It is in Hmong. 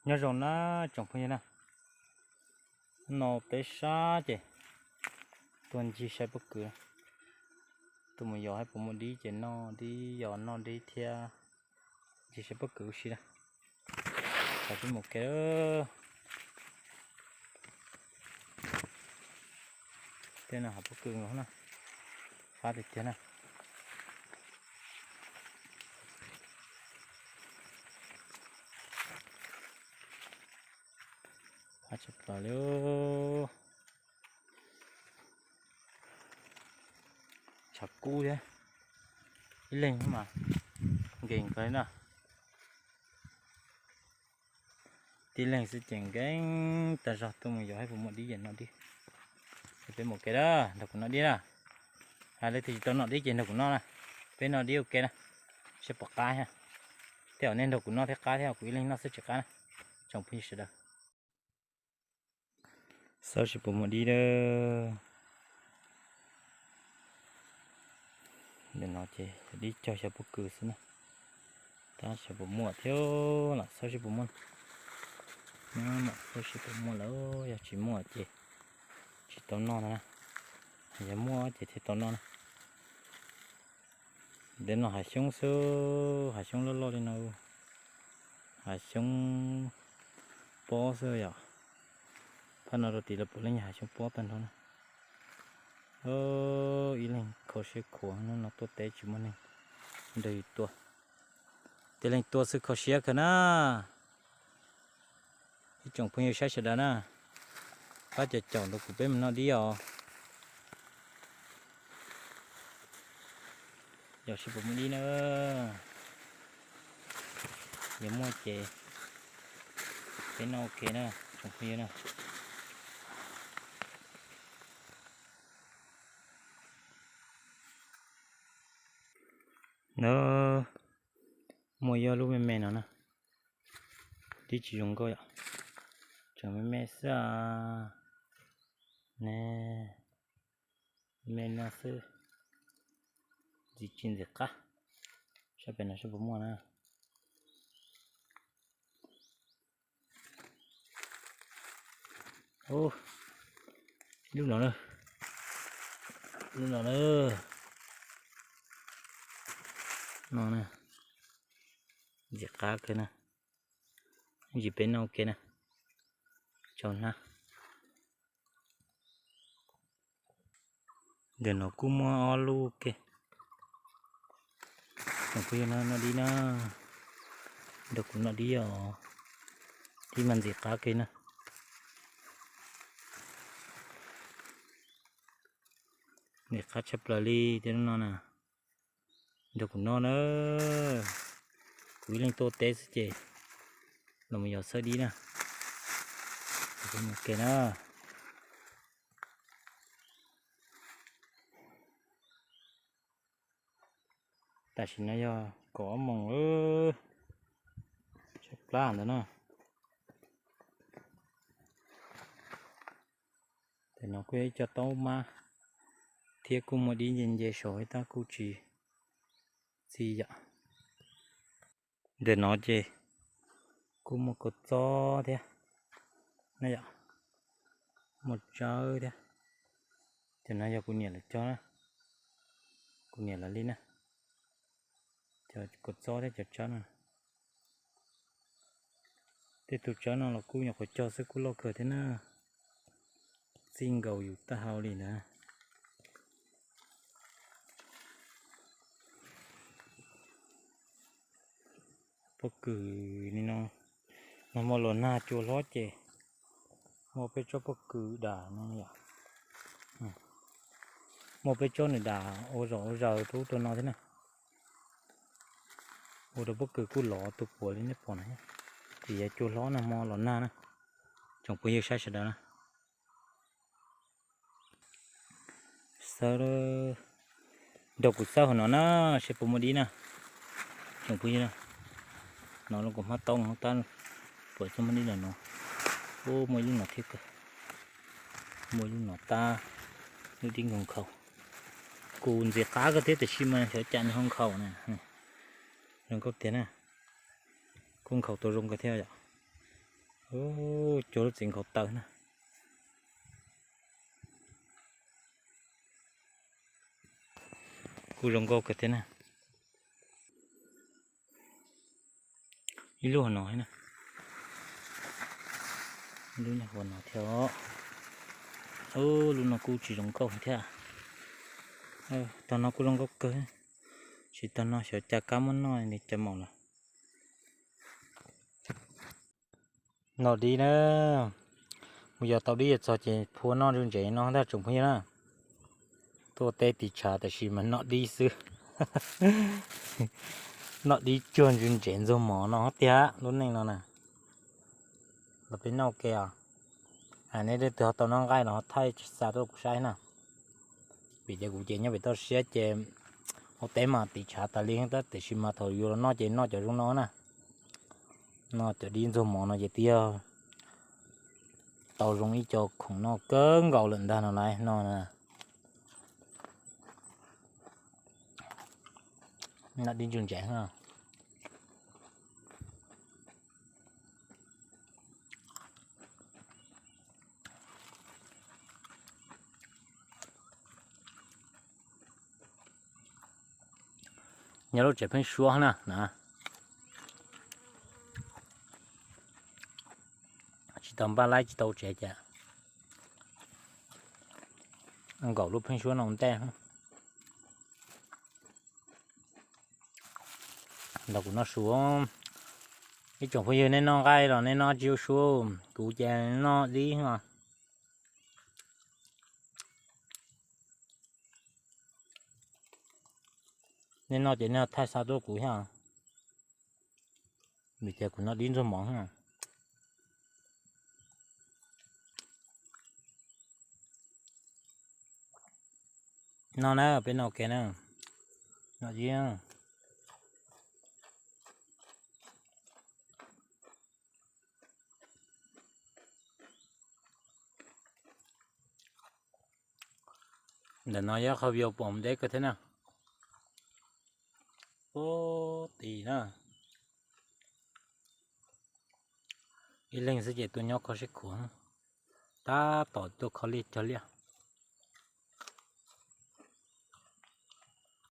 Nyob zoo na tsoom phooj ywg na, no peb sab ces tuaj ncig saib pob kws, tuaj mus yos saib puas muaj dib ces noj dib, yos noj dib thiab ncig saib pob kws ua si na. Peb mus ke. Tej no hav pob kws nkaus na, fab tiag tiag na. Fab tshaj plaws li. Tshav kub thiab, ib leeg mas nkees kawg li na. Tib leeg xwb ces nkees tag zog, tuaj mus yos saib puas muaj dib ces noj dib. Peb mus ke na, nrog kuv noj dib na. Leej twg tsis tau noj dib ces nrog kuv noj na. Peb noj dib ua ke na, seb puas qab thiab. Tej zaum nej nrog kuv noj thiaj qab thiab, kuv ib leeg noj xwb tsis qab na. Tsoom phooj ywg sawv daws, xawb seb puas muaj dib na. Ntawm no ces dib cog xyaw pob kws xwb na. Tab xyov puas muaj thiab, lam xawb seb puas muaj. Nyob mam xawb seb puas muaj lawm, yog tsis muaj ces tsis tau noj ntag na. Yog muaj ces thiaj tau noj na. Ntawm no hav xyoob xwb, hav xyoob loj loj li no, hav xyoob pob xwb yom. Phab no rau tid lawv puav leej yog hav xyoob pob tag nrho na. Ib leeg kho siab khuav no, tuaj teb tsis muaj neeg nrog yus tua. Tej leej tua xwb kho siab kawg na. Ib tsoom phooj ywg saib sawv daws na, pab caum caum nrog kuv peb mus noj dib os. Yog seb puas muaj dib na. Yog muaj ces peb noj ua ke na, tsoom phooj ywg na. Na, muaj ib lub me me no na, dib tsis zoo nkauj yom, tseem me me xwb ne. Me no xwb, ntxim tsis ntxim qab. Saib pem no saib puas muaj na. Ub, lub no na, lub no na. No na, ntxim qab kawg na. Ntsis peb noj ua ke na, tsaus hnab. Ntawm no kuj muaj ob lub ke. Tsoom phooj ywg noj dib na, nrog kuv noj dib os, dib mas ntxim qab kawg na. Ntxim qab tshaj plaws li tej no na. Nrog kuv noj na, kuv ib leeg tuaj teb xwb ces los mus yos xawb dib na. Mus ke na. Tam sim no yog kaum ob moos, tshaib plab ntawd na. Tam no kuj yog ib co taub mab thiab kuj muaj dib nce nce saud tab kuj tsis txi yom. Ntawm no ces kuj muaj kua txob thiab na yom, muaj tsawb thiab. Cov no yog kuv niam lawv cog na, kuv niam lawv li na, cov kua txob thiab cov tsawb no. Tej tug tsawb no los kuj nyuam qhuav cog xwb kuj loj kawg thiab na, txij nkaus yus taub hau li ntawd. Pob kws li no, nag hmo los nag cua hlob ces muaj peb tsob pob kws dam no yom. Muaj peb tsob nws dam ua zom ua zaws rau ub rau no thiab na. Ua rau pob kws kuj lov tu puav li nej pom no, vim yog cua hlob nag hmo los nag na. Tsoom phooj ywg saib sawv daws na, xawb, nrog kuv xawb hauv no na, seb puas muaj dib na. Tsoom phooj ywg na, no lub kaus hmab taub no tab puas txog muaj dib no no. Ub, muaj ib lub no thiab kawg, muaj ib lub no tab lub dib nkhaus nkhaus. Kuj ntxim qab kawg thiab tiam sis mas xyov cas nws ho nkhaus na. Zoo nkauj tiag na, kuj nkhaus tau zoo kawg thiab yom. Ub, cua lub txiv nkhaus taw na. Kuj zoo nkauj kawg thiab na. Ib lub hauv no na. Lub nyob hauv no thiab. Ub, lub no kuj tsis zoo nkauj thiab. Tog no kuj zoo nkauj kawg. Tsis tog no xyov cas kab muab noj li cas maum lawm. Noj dib na. Mus yos tau dib yos txog ces phua noj ntsuj ntsev no ntag tsoom phooj ywg na. Tuaj teb tiv tshav tab sis mas noj dib xwb. Noj dib cuag ntsuj ntsev ntxuag mov no tiag lub neej no na. Los peb noj ua ke os. Nej leej twg ho tau noj nqaij los ho thaij xa tuaj kuv saib na. Vim tias kuv ces nyob pem toj siab ces ua teb mas tiv tshav tas li tab tiam sis mas thaum yuav los noj ces noj cov zoo no na. Noj cov dib ntxuag mov no ces twb yog tau zoo ib co khoom noj kawg nkaus lawm ntag no lawm no. Noj dib ntsuj ntsev. Nyob lub tsev pheeb suab na na. Tsis tau npaj laib tsis tau tsev cas nkaum lub pheeb suab no ua ntej. Nrog kuv noj su. Ib tsoom phooj ywg nej noj nqaij los nej noj tsis ua su, kuv ces noj dib os. Nej noj ces nej thaij xa tuaj kuv thiab, vim tias kuv noj dib ntxuag mov. No na, peb noj ua ke na. Noj dib. Ntawm no yog qhov view pom deb kawg thiab na. Ub, tim na. Ib leeg xwb ces tuaj nyob kho siab khuav, tab tom tuaj kho liaj cog liaj.